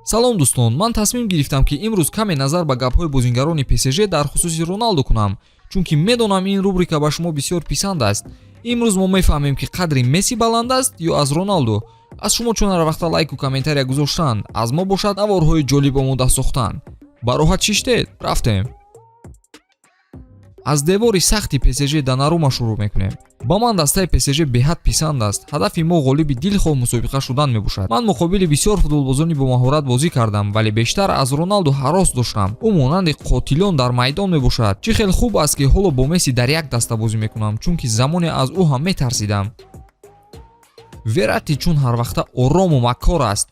Салом, дӯстон! Ман тасмим гирифтам, ки имрӯз каме назар ба гапҳои бозингарони ПСЖ дар хусуси Роналду кунам, чунки медонам, ин рубрика ба шумо бисёр писанд аст. Имрӯз мо мефаҳмем, ки қадри Месси баланд аст ё аз Роналду. Аз шумо чун ҳарвақта лайку комментария гузоштан, аз мо бошад наворҳои ҷолиб омода сохтан. Ба роҳат шиштед, рафтем. Аз девори сахти ПСЖ Донарума шурӯъ мекунем. Ба ман дастаи ПСЖ беҳад писанд аст. Ҳадафи мо ғолиби дилхоҳ мусобиқа шудан мебошад. Ман муқобили бисёр футболбозони бомаҳорат бозӣ кардам, вале бештар аз Роналду ҳарос доштам. Ӯ монанди қотилон дар майдон мебошад. Чӣ хел хуб аст, ки ҳоло бо Месси дар як даста бозӣ мекунам, чунки замоне аз ӯ ҳам метарсидам. Верати чун ҳарвақта орому маккор аст.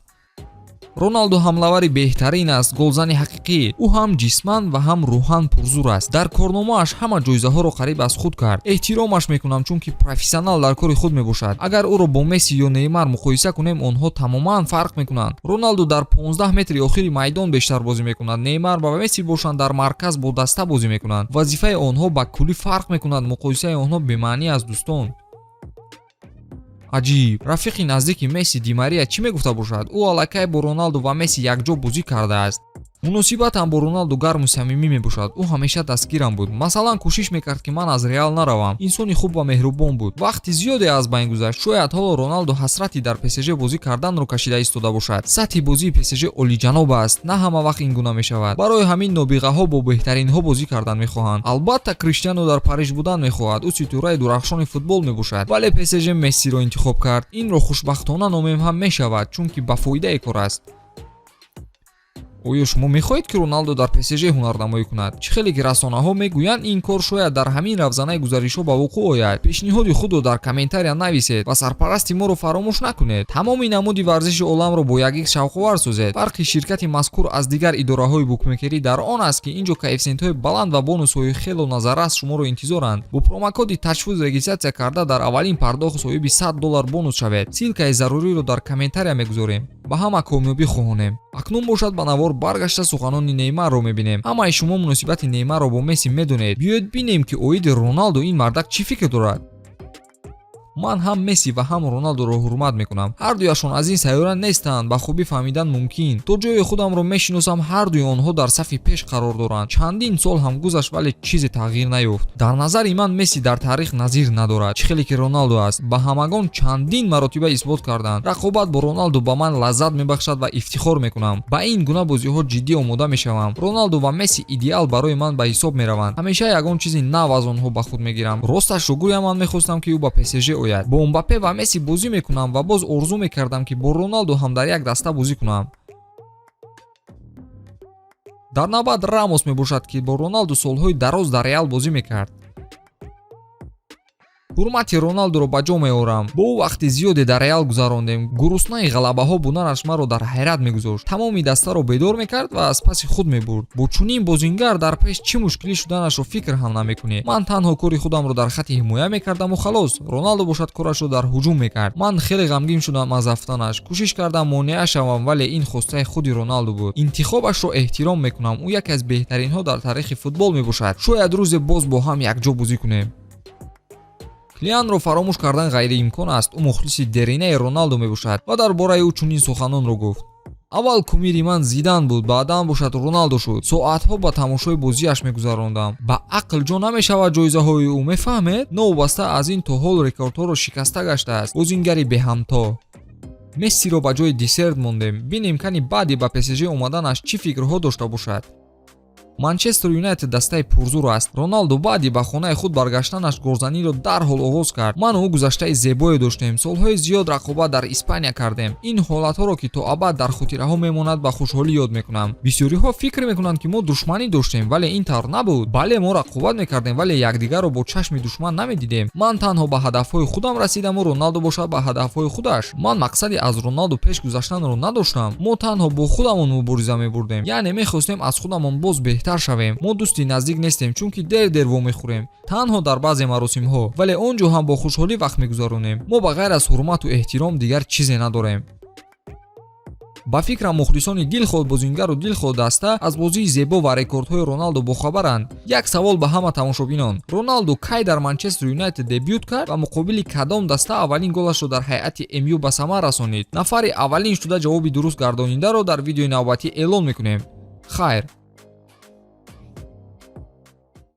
Роналду ҳамлавари беҳтарин аст, голзани ҳақиқӣ. Ӯ ҳам ҷисман ва ҳам рӯҳан пурзур аст. Дар корномааш ҳама ҷоизаҳоро қариб аз худ кард. Эҳтиромаш мекунам, чунки профессионал дар кори худ мебошад. Агар ӯро бо Месси ё Неймар муқоиса кунем, онҳо тамоман фарқ мекунанд. Роналду дар 15 метри охири майдон бештар бозӣ мекунад. Неймар ва Месси бошанд, дар марказ бо даста бозӣ мекунанд. Вазифаи онҳо ба куллӣ фарқ мекунад. Муқоисаи онҳо бемаънӣ аст, дӯстон. Аҷиб, рафиқи наздики Месси Ди Мария чӣ мегуфта бошад? Ӯ аллакай бо Роналду ва Месси якҷо бозӣ кардааст. Муносибатам бо Роналду гарму самимӣ мебошад. Ӯ ҳамеша дастгирам буд. Масалан, кӯшиш мекард, ки ман аз Реал наравам. Инсони хуб ва меҳрубон буд. Вақти зиёде аз байн гузашт. Шояд ҳоло Роналду ҳасрати дар ПСЖ бозӣ карданро кашида истода бошад. Сатҳи бозии ПСЖ олиҷаноб аст. На ҳама вақт ин гуна мешавад. Барои ҳамин нобиғаҳо бо беҳтаринҳо бозӣ кардан мехоҳанд. Албатта, Криштиану дар Париж будан мехоҳад. Ӯ ситораи дурахшони футбол мебошад, вале ПСЖ Мессиро интихоб кард. Инро хушбахтона номем ҳам мешавад, чунки ба фоидаи кор аст. Оё шумо мехоҳед, ки Роналдо дар ПСЖ ҳунарнамоӣ кунад? Чӣ хеле ки расонаҳо мегӯянд, ин кор шояд дар ҳамин равзанаи гузаришҳо ба вуқӯъ ояд. Пешниҳоди худро дар комментария нависед ва сарпарасти моро фаромӯш накунед. Тамоми намуди варзиши оламро бо 1x шавқовар созед. Фарқи ширкати мазкур аз дигар идораҳои букмекерӣ дар он аст, ки ин ҷо коэффисиентҳои баланд ва бонусҳои хело назаррас шуморо интизоранд. Бо промокоди ТАЧФУТ регистрация карда, дар аввалин пардохт соҳиби 100 доллар бонус шавед. Ссылкаи заруриро дар комментария мегузорем. Ба ҳама комёбӣ хоҳонем. Акнун бошад, ба навор баргашта, суханони Неймарро мебинем. Ҳамаи шумо муносибати Неймарро бо Месси медонед. Биёед бинем, ки оиди Роналду ин мардак чӣ фикр дорад. Ман ҳам Месси ва ҳам Роналдуро ҳурмат мекунам. Ҳардуяшон аз ин сайёра нестанд, ба хубӣ фаҳмидан мумкин. То ҷое худамро мешиносам, ҳардуи онҳо дар сафи пеш қарор доранд. Чандин сол ҳам гузашт, вале чизе тағйир наёфт. Дар назари ман, Месси дар таърих назир надорад, чӣ хеле ки Роналду аст. Ба ҳамагон чандин маротиба исбот карданд. Рақобат бо Роналду ба ман лаззат мебахшад ва ифтихор мекунам. Ба ин гуна бозиҳо ҷиддӣ омода мешавам. Роналду ва Месси идеал барои ман ба ҳисоб мераванд. Ҳамеша ягон чизи нав аз онҳо ба худ мегирам. Росташро гӯям, ман мехостам, ки ӯ ба ПСЖ ояд. Бо Мбаппе ва Месси бозӣ мекунам ва боз орзу мекардам, ки бо Роналду ҳам дар як даста бозӣ кунам. Дар навбат Рамос мебошад, ки бо Роналду солҳои дароз дар Реал бозӣ мекард. Ҳурмати Роналдуро ба ҷо меорам. Бо ӯ вақти зиёде дар Реал гузарондем. Гуруснаи ғалабаҳо буданаш маро дар ҳайрат мегузошт. Тамоми дастаро бедор мекард ва аз паси худ мебурд. Бо чунин бозингар дар пеш чӣ мушкилӣ шуданашро фикр ҳам намекунӣ. Ман танҳо кори худамро дар хатти ҳимоя мекардаму халос. Роналдо бошад, корашро дар ҳуҷум мекард. Ман хеле ғамгин шудам аз рафтанаш. Кӯшиш кардам монеа шавам, вале ин хостаи худи Роналду буд. Интихобашро эҳтиром мекунам. Ӯ яке аз беҳтаринҳо дар таърихи футбол мебошад. Шояд рӯзе боз бо ҳам якҷо бозӣ кунем. Килианро фаромӯш кардан ғайриимкон аст. Ӯ мухлиси деринаи Роналдо мебошад ва дар бораи ӯ чунин суханонро гуфт: «Аввал кумири ман Зидан буд, баъдан бошад Роналдо шуд. Соатҳо ба тамошои бозиаш мегузарондам. Ба ақл ҷо намешавад ҷоизаҳои ӯ, мефаҳмед? Новобаста аз ин, то ҳол рекордҳоро шикаста гаштааст. Бозингари беҳамто». Мессиро ба ҷои десерт мондем. Бинем, кани баъди ба ПСЖ омаданаш чӣ фикрҳо дошта бошад. Манчестер Юнайтед дастаи пурзур аст. Роналду баъди ба хонаи худ баргаштанаш голзаниро дарҳол оғоз кард. Ману ӯ гузаштаи зебое доштем. Солҳои зиёд рақобат дар Испания кардем. Ин ҳолатҳоро, ки то абад дар хотираҳо мемонад, ба хушҳолӣ ёд мекунам. Бисёриҳо фикр мекунанд, ки мо душманӣ доштем, вале ин тавр набуд. Бале, мо рақобат мекардем, вале якдигарро бо чашми душман намедидем. Ман танҳо ба ҳадафҳои худам расидаму Роналду бошад, ба ҳадафҳои худаш. Ман мақсади аз Роналду пеш гузаштанро надоштам. Мо танҳо бо худамон мубориза мебурдем, яъне мехостем аз худамон боз беҳтар шавем. Мо дӯсти наздик нестем, чунки дер дер вомехӯрем, танҳо дар баъзе маросимҳо, вале он ҷо ҳам бо хушҳолӣ вақт мегузаронем. Мо ба ғайр аз ҳурмату эҳтиром дигар чизе надорем. Ба фикрам, мухлисони дилхоҳ бозингару дилхоҳ даста аз бозии зебо ва рекордҳои Роналдо бохабаранд. Як савол ба ҳама тамошобинон: Роналдо кай дар Манчестер Юнайтед дебют кард ва муқобили кадом даста аввалин голашро дар ҳайати МЮ ба самар расонид? Нафари аввалин шуда ҷавоби дуруст гардонидаро дар видеои навбатӣ эълон мекунем. Хайр.